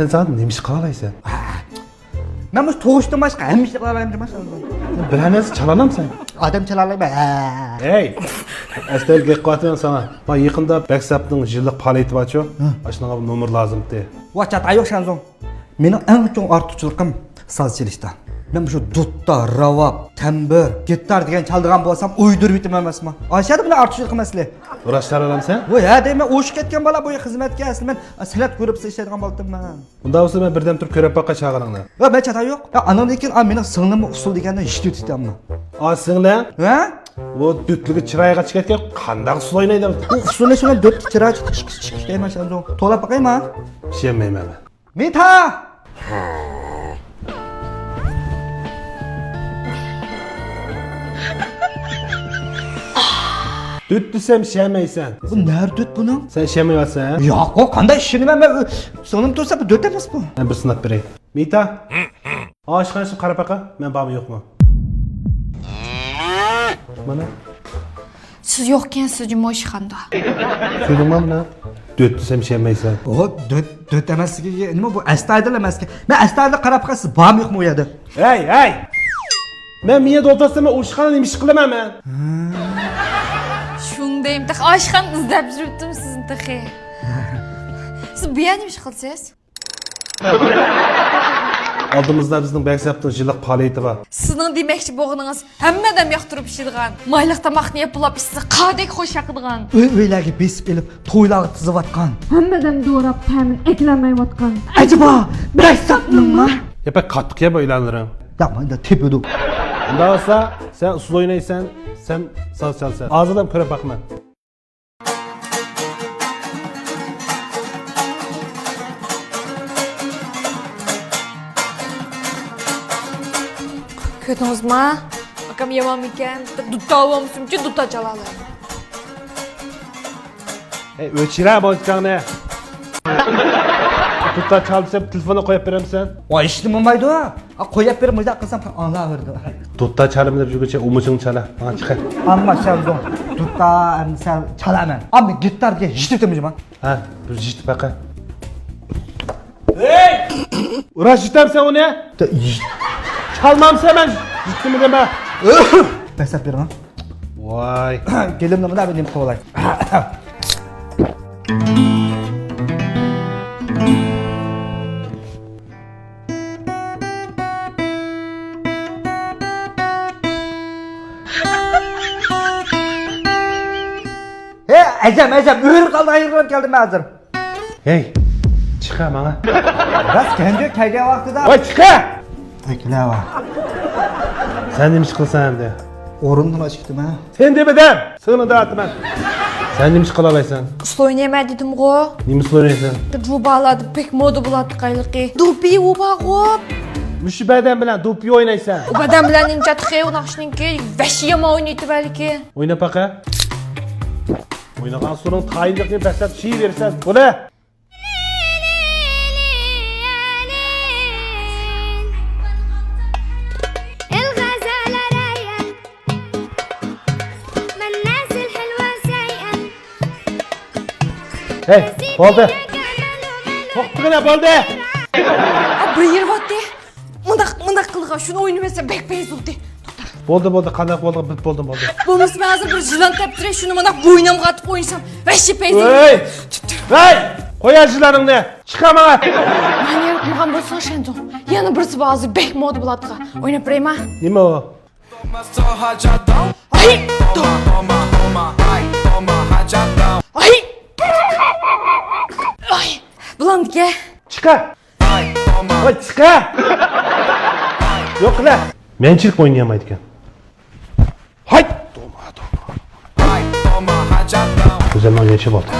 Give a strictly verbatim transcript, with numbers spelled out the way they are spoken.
سەن ساڭا نېمە ئىش قىلالايسەن؟ مەن مۇشۇ توۋۇشتىن باشقا ھەممە ئىشنى قىلالايمەن، ماشائاللا. سەن بىرەر نەرسە چالالامسەن؟ ئادەم چالالمايمەن. ھەي، ئەستايىدىل گەپ قىلىۋاتىمەن ساڭا. ما يېقىندا بەكساپنىڭ يىللىق پائالىيىتى بارچۇ؟ ھە. ئاشۇنىڭغا بىر نومۇر لازىمتى. ۋاچات ئايوق شەنزۇڭ. مېنىڭ ئەڭ چوڭ ئارتۇقچىلىقىم ساز چېلىشتا. مەن مۇشۇ دۇتتا، راۋاب، تەمبۇر، گىتار دېگەن چالىدىغان بولسام ئويدۇرۇۋېتىمەن ئەمەسمۇ. ئاشۇ يەردە مېنىڭ ئارتۇقچىلىقىم ئەسلى. راست چالالامسەن؟ ۋاي ھە دەيمەن، ئوشۇپ كەتكەن بالا بۇ خىزمەتكە، ئەسلى مەن سەنئەت گۇرۇپپىسىدا ئىشلەيدىغان بالىتىم مەن. ئۇنداق بولسا مەن بىردەم تۇرۇپ كۆرۈپ باقاي چالغىنىڭنى. ۋە مەن چاتاق يوق. يا ئانىڭدىن كېيىن ئا مېنىڭ سىڭلىممۇ ئۇسسۇل دېگەندىن يېتىۋېتىپتۇ ئەمما. ئا سىڭلىڭ؟ ھە؟ ئۇ دۆتلىگە چىرايغا چىقىپ كەتكەن قانداق ئۇسسۇل ئوينايدۇ؟ ئۇ ئۇسسۇلنى شۇنى دۆتلۈك چىرايغا چىقىپ دەيمەن شەنزۇڭ. توۋلاپ باقايما؟ ئىشەنمەيمەن مەن. مىتا! دۆت دېسەم ئىشەنمەيسەن. بۇ نەر دۆت بۇنىڭ؟ سەن ئىشەنمەيۋاتىسەن ھە؟ ياق، ئۇ قانداق ئىشىنىمەن مەن؟ سىڭلىم تۇرسا بۇ دۆت ئەمەس بۇ. مەن بىر سىناپ بېرەي. مىتا! ئاشخانا ئىچىگە قاراپ باقە، مەن بارمۇ يوقمۇ؟ مانا. سىز يوقكەنسىز جۇمۇ ئىشخانىدا. كۆردۈڭمۇ مانا؟ دۆت دېسەم ئىشەنمەيسەن. ئوھو، دۆت، دۆت ئەمەسلىكىگە نېمە بۇ؟ ئەستايىدىل ئەمەسكەن. مەن ئەستايىدىل قاراپ باققان، سىز بارمۇ يوقمۇ ئۇ يەردە؟ ھەي، ھەي! مەن مىيە دولتاستا مەن ئاشخانا نېمە ئىش قىلىمەن مەن؟ شۇندايمۇ تېخى ئاشخانا ئىزدەپ يۈرۈپتىم سىزنى تېخى. سىز بۇ يەردە نېمە ئىش قىلىسىز؟ ئالدىمىزدا بىزنىڭ بەكسەپنىڭ يىللىق پائالىيىتى بار. سىزنىڭ دېمەكچى بولغىنىڭىز ھەممە ئادەم ياقتۇرۇپ ئىچىدىغان، مايلىق تاماقنى ياپىلاپ ئىچسە قاردەك خوش ياقىدىغان. ئۆي-ئۆيلەرگە بېسىپ ئېلىپ تويلارغا تىزىۋاتقان. ھەممە ئادەم دوراپ تەمىنى ئەكلەلمەيۋاتقان. ئەجەبا بەكسەپنىڭما؟ يا بەك قاتتىق يا بۇ ئېلانلىرىڭ. ياق، مەن تېپىدۇ. ئۇنداق بولسا سەن ئۇسسۇل ئوينايسەن، سەن ساز چالىسەن. ھازىرلا كۆرۈپ باقىمەن. كۆردىڭىزما؟ ئاكام يامانمىكەن؟ دۇتتا ئالالمىسىمچۇ دۇتتا چالالايمەن. ھەي، ئۆچۈرە مۇزىكاڭنى. دۇتتا چال دېسەم تېلېفوننى قويۇپ بېرەمسەن؟ ۋاي، ھېچنېمە بولمايدۇ. ئا، قويۇپ بېرىپ مۇنداق قىلسام ئاڭلاۋېرىدۇ. دۇتتا چالىمەن دەپ يۈرگۈچە ئۇمۇچۇڭنى چالا. ماڭا چىقە. ئەمما شەنزۇڭ، دۇتتا ئەمدى سەل چالىمەن. ئەمما گىتار دېگەن ھېچ تېمىجىما. ھە، بىر ھېچ پەقە. ھەي! ئۇرا ھېچەمسەن ئۇنى؟ چالمامسەن مەن ھېچنېمە دېمە. بەكسەپ بېرىڭ. ۋاي. گېلىمنى مۇنداق بىر نېمە قىلىۋالاي. ھەي، ئەجەم، ئەجەم، ئۆرە قالدى، ھايرىلىپ كەلدىم مەن ھازىر. ھەي، چىقە ماڭا. راست كەنجى كەلگەن ۋاقتىدا. ۋاي، چىقە! ئەكلەۋا. سەن نېمە ئىش قىلساڭ ئەمدى؟ ئورۇندىن ئاچىقتىم ھە. سەن دېمىدىم، سىڭلىڭدىن ئاتىمەن. سەن نېمە ئىش قىلالايسەن؟ ئۇسسۇل ئوينايمەن دېدىمغۇ. نېمە ئۇسسۇل ئوينايسەن؟ بۇ بالىلاردا بەك مودا بولاتتى ھېلىقى. دوپى ئۇ بارغۇ. مۇشۇ بەدەن بىلەن دوپى ئوينايسەن؟ ئۇ بەدەن بىلەن نېمە تېخى ئۇنداق ئىشنىڭكى، ۋەھشىي يامان ئوينايتتى ھېلىقى. ئويناپ باقە. ئوينىغان ئۇسسۇلۇڭ تايىنلىقنى دەسلەپ چىيىۋېرىسەن. بولە. ھەي، بولدى. توختىغىنە، بولدى. بىر يېرى بارتتى. مۇنداق، مۇنداق قىلغان، شۇنى ئوينىۋەتسە بەك پەيز بولدى. توختا. بولدى، بولدى، قانداق بولدى، بىپ بولدى، بولدى. بولمىسا مەن ھازىر بىر يىلان تېپىپ بېرەي، شۇنى مۇنداق بوينۇمغا ئاتىپ ئوينىسام، ۋەھشىي پەيز. ھەي! ھەي! قويە يىلانىڭنى، چىقە ماڭا. مانا يەنە قىلغان بولسىڭىز شەنزۇڭ. يەنە بىرسى بار ھازىر بەك مودا بولاتتىغان. ئويناپ بېرەيما؟ نېمە ئۇ؟ ھەي! ھەي! ئاي! بولامدىكەن؟ چىقە! ۋاي، چىقە! يوق قىلە! مەنچىلىك ئوينىيالمايدىكەن. ھاي! گۈزەلنىڭ يېشى بولدى.